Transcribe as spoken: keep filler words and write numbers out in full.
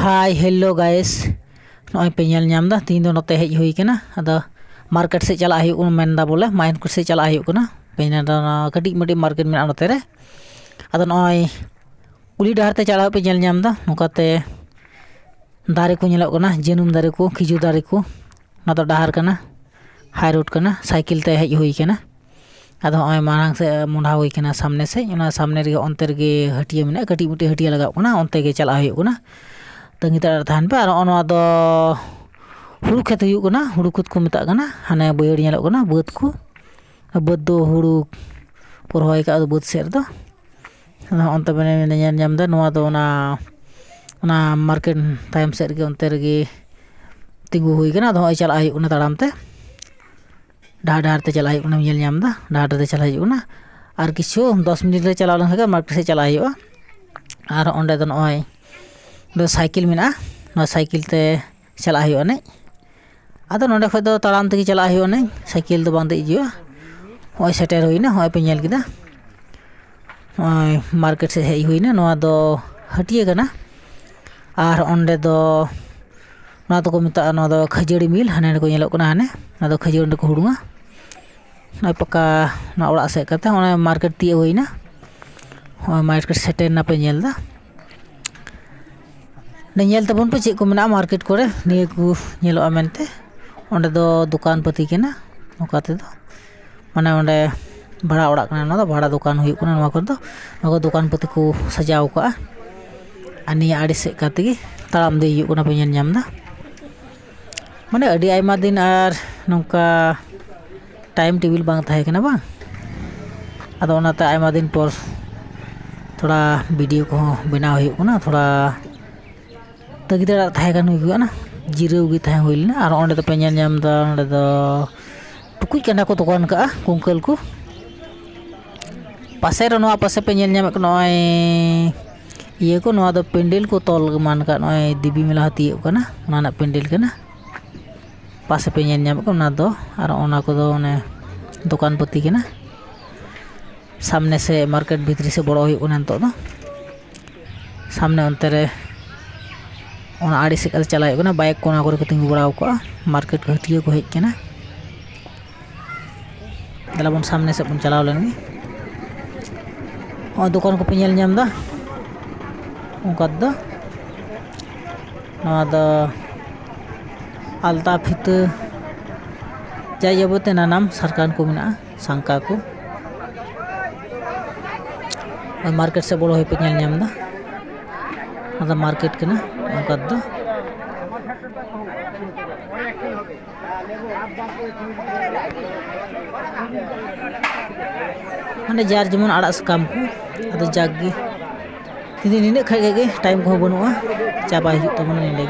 Hi, hello guys. ᱱᱚᱜᱼᱚᱭ ᱯᱮ ᱧᱮᱞ ᱧᱟᱢ ᱮᱫᱟ, ᱛᱤᱦᱤᱧ ᱫᱚ ᱱᱚᱛᱮ ᱦᱮᱡ ᱦᱩᱭ ᱠᱟᱱᱟ᱾ ᱟᱫᱚ ᱢᱟᱨᱠᱮᱴ ᱥᱮᱫ ᱪᱟᱞᱟᱜ ᱦᱩᱭᱩᱜ ᱠᱟᱱᱟ, ᱢᱮᱱᱫᱟ ᱵᱚᱞᱮ ᱢᱟᱭᱤᱱ ᱠᱚ ᱥᱮᱫ ᱪᱟᱞᱟᱜ ᱦᱩᱭᱩᱜ ᱠᱟᱱᱟ᱾ ᱯᱮ ᱧᱮᱞ ᱮᱫᱟ, ᱚᱱᱟ ᱠᱟᱹᱴᱤᱡ ᱢᱟᱹᱴᱤᱡ ᱢᱟᱨᱠᱮᱴ ᱢᱮᱱᱟᱜᱼᱟ ᱱᱚᱛᱮ ᱨᱮ᱾ ᱟᱫᱚ ᱱᱚᱜᱼᱚᱭ ᱠᱩᱞᱦᱤ ᱰᱟᱦᱟᱨ ᱛᱮ ᱪᱟᱞᱟᱣ ᱯᱮ ᱧᱮᱞ ᱧᱟᱢ ᱮᱫᱟ, ᱱᱚᱝᱠᱟᱛᱮ ᱫᱟᱨᱮ ᱠᱚ ᱧᱮᱞᱚᱜ ᱠᱟᱱᱟ, ᱡᱟᱹᱱᱩᱢ ᱫᱟᱨᱮ ᱠᱚ, ᱠᱷᱤᱡᱩᱨ ᱫᱟᱨᱮ ᱠᱚ᱾ ᱚᱱᱟ ᱫᱚ ᱰᱟᱦᱟᱨ ᱠᱟᱱᱟ, ᱦᱟᱭ ᱨᱳᱰ ᱠᱟᱱᱟ, ᱥᱟᱭᱠᱮᱞ ᱛᱮ ᱦᱮᱡ ᱦᱩᱭ ᱠᱟᱱᱟ᱾ ᱟᱫᱚ ᱦᱚᱸᱜᱼᱚᱭ ᱢᱟᱲᱟᱝ ᱥᱮᱫ ᱢᱚᱦᱰᱟ ᱦᱩᱭ ᱠᱟᱱᱟ, ᱥᱟᱢᱱᱮ ᱥᱮᱫ, ᱚᱱᱟ ᱥᱟᱢᱱᱮ ᱨᱮᱜᱮ ᱚᱱᱛᱮ ᱨᱮᱜᱮ ᱦᱟᱹᱴᱭᱟᱹ ᱢᱮᱱᱟᱜᱼᱟ, ᱠᱟᱹᱴᱤᱡ ᱢᱟᱹᱴᱤᱡ ᱦᱟᱹᱴᱭᱟᱹ ᱞᱟᱜᱟᱜ ᱠᱟᱱᱟ, ᱚᱱᱛᱮ ᱜᱮ ᱪᱟᱞᱟᱜ ᱦᱩᱭᱩᱜ ᱠᱟᱱᱟ᱾ ᱛᱟᱺᱜᱤ ᱛᱟᱲᱟᱜ ᱨᱮ ᱛᱟᱦᱮᱱ ᱯᱮ᱾ ᱟᱨ ᱱᱚᱜᱼᱚ ᱱᱚᱣᱟ ᱫᱚ ᱦᱩᱲᱩ ᱠᱷᱮᱛ ᱦᱩᱭᱩᱜ ᱠᱟᱱᱟ, ᱦᱩᱲᱩ ᱠᱷᱮᱛ ᱠᱚ ᱢᱮᱛᱟᱜ ᱠᱟᱱᱟ, ᱦᱟᱱᱮ ᱵᱟᱹᱭᱦᱟᱹᱲ ᱧᱮᱞᱚᱜ ᱠᱟᱱᱟ, ᱵᱟᱹᱫᱽ ᱠᱚ, ᱵᱟᱹᱫᱽ ᱫᱚ ᱦᱩᱲᱩ ᱠᱚ ᱨᱚᱦᱚᱭ ᱠᱟᱜᱼᱟ ᱵᱟᱹᱫᱽ ᱥᱮᱫ ᱨᱮᱫᱚ᱾ ᱟᱫᱚ ᱦᱚᱸᱜᱼᱚ ᱱᱚᱛᱮ ᱵᱮᱱ ᱧᱮᱞ ᱧᱟᱢ ᱮᱫᱟ, ᱱᱚᱣᱟ ᱫᱚ ᱚᱱᱟ, ᱚᱱᱟ ᱢᱟᱨᱠᱮᱴ ᱛᱟᱭᱚᱢ ᱥᱮᱫ ᱨᱮᱜᱮ, ᱚᱱᱛᱮ ᱨᱮᱜᱮ ᱛᱤᱸᱜᱩ ᱦᱩᱭ ᱠᱟᱱᱟ᱾ ᱟᱫᱚ ᱦᱚᱸᱜᱼᱚᱭ ᱪᱟᱞᱟᱜ ᱦᱩᱭᱩᱜ ᱠᱟᱱᱟ ᱛᱟᱲᱟᱢ ᱛᱮ, ᱰᱟᱦᱟᱨ ᱰᱟᱦᱟᱨ ᱛᱮ ᱪᱟᱞᱟᱜ ᱦᱩᱭᱩᱜ ᱠᱟᱱᱟ, ᱧᱮᱞ ᱧᱟᱢ ᱮᱫᱟ, ᱰᱟᱦᱟᱨ ᱛᱮ ᱪᱟᱞᱟᱜ ᱦᱩᱭᱩᱜ ᱠᱟᱱᱟ᱾ ᱟᱨ ᱠᱤᱪᱷᱩ ᱫᱚᱥ ᱢᱤᱱᱤᱴ ᱨᱮ ᱪᱟᱞᱟᱣ ᱞᱮᱱᱠᱷᱟᱱ ᱜᱮ ᱢᱟᱨᱠᱮᱴ ᱥᱮᱫ ᱪᱟᱞᱟᱜ ᱦᱩᱭᱩᱜᱼᱟ᱾ ᱟᱨ ᱚᱸᱰᱮ ᱫᱚ ᱱᱚᱜᱼᱚᱭ ᱫᱚ ᱥᱟᱭᱠᱮᱞ ᱢᱮᱱᱟᱜᱼᱟ, ᱱᱚᱣᱟ ᱥᱟᱭᱠᱮᱞ ᱛᱮ ᱪᱟᱞᱟᱜ ᱦᱩᱭᱩᱜᱼᱟ ᱱᱮᱡ᱾ ᱟᱫᱚ ᱱᱚᱸᱰᱮ ᱠᱷᱚᱡ ᱫᱚ ᱛᱟᱲᱟᱢ ᱛᱮᱜᱮ ᱪᱟᱞᱟᱜ ᱦᱩᱭᱩᱜᱼᱟ ᱱᱮᱡ, ᱥᱟᱭᱠᱮᱞ ᱫᱚ ᱵᱟᱝ ᱫᱮᱡ ᱦᱩᱭᱩᱜᱼᱟ᱾ ᱦᱚᱸᱜᱼᱚᱭ ᱥᱮᱴᱮᱨ ᱦᱩᱭᱱᱟ, ᱦᱚᱸᱜᱼᱚᱭ ᱯᱮ ᱧᱮᱞ ᱠᱮᱫᱟ᱾ ᱱᱚᱜᱼᱚᱭ ᱢᱟᱨᱠᱮᱴ ᱥᱮᱫ ᱦᱮᱡ ᱦᱩᱭᱱᱟ, ᱱᱚᱣᱟ ᱫᱚ ᱦᱟᱹᱴᱭᱟᱹ ᱠᱟᱱᱟ᱾ ᱟᱨ ᱚᱸᱰᱮ ᱫᱚ, ᱱᱚᱣᱟ ᱫᱚᱠᱚ ᱢᱮᱛᱟᱜᱼᱟ, ᱱᱚᱣᱟ ᱫᱚ ᱠᱷᱟᱹᱡᱟᱹᱲᱤ ᱢᱤᱞ, ᱦᱟᱱᱮ ᱦᱟᱸᱰᱮ ᱠᱚ ᱧᱮᱞᱚᱜ ᱠᱟᱱᱟ, ᱦᱟᱱᱮ, ᱚᱱᱟ ᱫᱚ ᱠᱷᱟᱹᱡᱟᱹᱲᱤ ᱚᱸᱰᱮ ᱠᱚ ᱦᱩᱲᱩᱝᱟ᱾ ᱱᱚᱜᱼᱚᱭ ᱯᱟᱠᱟ, ᱱᱚᱣᱟ ᱚᱲᱟᱜ ᱥᱮᱫ ᱠᱟᱛᱮ ᱱᱚᱜᱼᱚᱭ ᱢᱟᱨᱠᱮᱴ ᱛᱤᱭᱳᱜ ᱦᱩᱭᱱᱟ᱾ ᱱᱚᱜᱼᱚᱭ ᱢᱟᱨᱠᱮᱴ ᱥᱮᱴᱮᱨ ᱱᱟᱯᱮ ᱧᱮᱞ ᱮᱫᱟ᱾ ᱱᱚᱰᱮ ᱧᱮᱞ ᱛᱟᱵᱚᱱ ᱯᱮ ᱪᱮᱫ ᱠᱚ ᱢᱮᱱᱟᱜᱼᱟ ᱢᱟᱨᱠᱮᱴ ᱠᱚᱨᱮ, ᱱᱤᱭᱟᱹ ᱠᱚ ᱧᱮᱞᱚᱜᱼᱟ ᱢᱮᱱᱛᱮ᱾ ᱚᱸᱰᱮ ᱫᱚ ᱫᱚᱠᱟᱱ ᱯᱟᱹᱛᱤ ᱠᱟᱱᱟ, ᱱᱚᱝᱠᱟ ᱛᱮᱫᱚ, ᱢᱟᱱᱮ ᱚᱸᱰᱮ ᱵᱷᱟᱲᱟ ᱚᱲᱟᱜ ᱠᱟᱱᱟ, ᱱᱚᱣᱟ ᱫᱚ ᱵᱷᱟᱲᱟ ᱫᱚᱠᱟᱱ ᱦᱩᱭᱩᱜ ᱠᱟᱱᱟ ᱱᱚᱣᱟ ᱠᱚᱨᱮ ᱫᱚ᱾ ᱱᱚᱣᱟ ᱠᱚ ᱫᱚᱠᱟᱱ ᱯᱟᱹᱛᱤ ᱠᱚ ᱥᱟᱡᱟᱣ ᱠᱟᱜᱼᱟ᱾ ᱟᱨ ᱱᱤᱭᱟᱹ ᱟᱲᱮ ᱥᱮᱫ ᱠᱟᱛᱮ ᱜᱮ ᱛᱟᱲᱟᱢ ᱫᱮᱡ ᱦᱩᱭᱩᱜ ᱠᱟᱱᱟ, ᱯᱮ ᱧᱮᱞ ᱧᱟᱢ ᱮᱫᱟ᱾ ᱢᱟᱱᱮ ᱟᱹᱰᱤ ᱟᱭᱢᱟ ᱫᱤᱱ ᱟᱨ ᱱᱚᱝᱠᱟ ᱴᱟᱭᱤᱢ ᱴᱮᱵᱤᱞ ᱵᱟᱝ ᱛᱟᱦᱮᱸ ᱠᱟᱱᱟ ᱵᱟᱝ, ᱟᱫᱚ ᱚᱱᱟᱛᱮ ᱟᱭᱢᱟ ᱫᱤᱱ ᱯᱚᱨ ᱛᱷᱚᱲᱟ ᱵᱷᱤᱰᱤᱭᱳ ᱠᱚᱦᱚᱸ ᱵᱮᱱᱟᱣ ᱦᱩᱭᱩᱜ ᱠᱟᱱᱟ᱾ ᱛᱷᱚᱲᱟ ᱛᱟᱹᱜᱤ ᱛᱟᱲᱟᱜ ᱛᱟᱦᱮᱸ ᱠᱟᱱ ᱦᱩᱭᱩᱜ ᱠᱟᱱᱟ, ᱡᱤᱨᱟᱹᱣ ᱜᱮ ᱛᱟᱦᱮᱸ ᱦᱩᱭ ᱞᱮᱱᱟ᱾ ᱟᱨ ᱚᱸᱰᱮ ᱫᱚᱯᱮ ᱧᱮᱞ ᱧᱟᱢ ᱮᱫᱟ, ᱚᱸᱰᱮ ᱫᱚ ᱴᱩᱠᱩᱡ ᱠᱟᱸᱰᱟ ᱠᱚ ᱫᱚᱠᱟᱱ ᱠᱟᱜᱼᱟ, ᱠᱩᱝᱠᱟᱹᱞ ᱠᱚ᱾ ᱯᱟᱥᱮ ᱨᱮ, ᱱᱚᱣᱟ ᱯᱟᱥᱮ ᱯᱮ ᱧᱮᱞ ᱧᱟᱢᱮᱫ ᱠᱟᱱᱟ, ᱱᱚᱜᱼᱚᱭ ᱤᱭᱟᱹ ᱠᱚ, ᱱᱚᱣᱟ ᱫᱚ ᱯᱮᱱᱰᱮᱞ ᱠᱚ ᱛᱚᱞ ᱮᱢᱟᱱ ᱠᱟᱜ, ᱱᱚᱜᱼᱚᱭ ᱫᱮᱵᱤ ᱢᱮᱞᱟ ᱦᱚᱸ ᱛᱤᱭᱳᱜ ᱠᱟᱱᱟ, ᱚᱱᱟ ᱨᱮᱱᱟᱜ ᱯᱮᱱᱰᱮᱞ ᱠᱟᱱᱟ᱾ ᱯᱟᱥᱮ ᱯᱮ ᱧᱮᱞ ᱧᱟᱢᱮᱫ ᱠᱟᱱᱟ, ᱚᱱᱟ ᱫᱚ, ᱟᱨ ᱚᱱᱟ ᱠᱚᱫᱚ ᱚᱱᱮ ᱫᱚᱠᱟᱱ ᱯᱟᱹᱛᱤ ᱠᱟᱱᱟ᱾ ᱥᱟᱢᱱᱮ ᱥᱮ ᱢᱟᱨᱠᱮᱴ ᱵᱷᱤᱛᱨᱤ ᱥᱮᱫ ᱵᱚᱞᱚ ᱦᱩᱭᱩᱜ ᱠᱟᱱᱟ ᱱᱤᱛᱚᱜ ᱫᱚ᱾ ᱥᱟᱢᱱᱮ ᱚᱱᱛᱮ ᱨᱮ ᱚᱱᱟ ᱟᱲᱮ ᱥᱮᱫ ᱠᱟᱛᱮ ᱪᱟᱞᱟᱜ ᱦᱩᱭᱩᱜ ᱠᱟᱱᱟ᱾ ᱵᱟᱭᱤᱠ ᱠᱚ ᱚᱱᱟ ᱠᱚᱨᱮ ᱠᱚ ᱛᱤᱸᱜᱩ ᱵᱟᱲᱟ ᱠᱚᱜᱼᱟ᱾ ᱢᱟᱨᱠᱮᱴ ᱠᱚ, ᱦᱟᱹᱴᱭᱟᱹ ᱠᱚ ᱦᱮᱡ ᱠᱟᱱᱟ᱾ ᱫᱮᱞᱟ ᱵᱚᱱ ᱥᱟᱢᱱᱮ ᱥᱮᱫ ᱵᱚᱱ ᱪᱟᱞᱟᱣ ᱞᱮᱱ ᱜᱮ᱾ ᱱᱚᱜᱼᱚᱭ ᱫᱚᱠᱟᱱ ᱠᱚᱯᱮ ᱧᱮᱞ ᱧᱟᱢ ᱮᱫᱟ, ᱚᱱᱠᱟ ᱫᱚ ᱱᱚᱣᱟ ᱫᱚ ᱟᱞᱛᱟ, ᱯᱷᱤᱛᱟᱹ, ᱡᱟ ᱡᱟᱵᱚᱛᱤ ᱱᱟᱱᱟᱢ ᱥᱟᱨᱠᱟᱱ ᱠᱚ ᱢᱮᱱᱟᱜᱼᱟ, ᱥᱟᱝᱠᱟ ᱠᱚ᱾ ᱟᱨ ᱢᱟᱨᱠᱮᱴ ᱥᱮᱫ ᱵᱚᱞᱚ ᱦᱩᱭ ᱯᱮ ᱧᱮᱞ ᱧᱟᱢ ᱮᱫᱟ, ᱚᱱᱟ ᱫᱚ ᱢᱟᱨᱠᱮᱴ ᱠᱟᱱᱟ᱾ ᱚᱱᱠᱟ ᱫᱚ ᱢᱟᱱᱮ ᱡᱟᱨ ᱡᱮᱢᱚᱱ ᱟᱲᱟᱜ ᱥᱟᱠᱟᱢ ᱠᱚ, ᱟᱫᱚ ᱡᱟᱠ ᱜᱮ᱾ ᱛᱮᱦᱮᱧ ᱱᱤᱱᱟᱹᱜ ᱠᱷᱟᱡ ᱜᱮ, ᱴᱟᱭᱤᱢ ᱠᱚᱦᱚᱸ ᱵᱟᱹᱱᱩᱜᱼᱟ, ᱪᱟᱵᱟᱭ ᱦᱩᱭᱩᱜ ᱛᱟᱵᱚᱱᱟ ᱱᱚᱸᱰᱮ ᱜᱮ᱾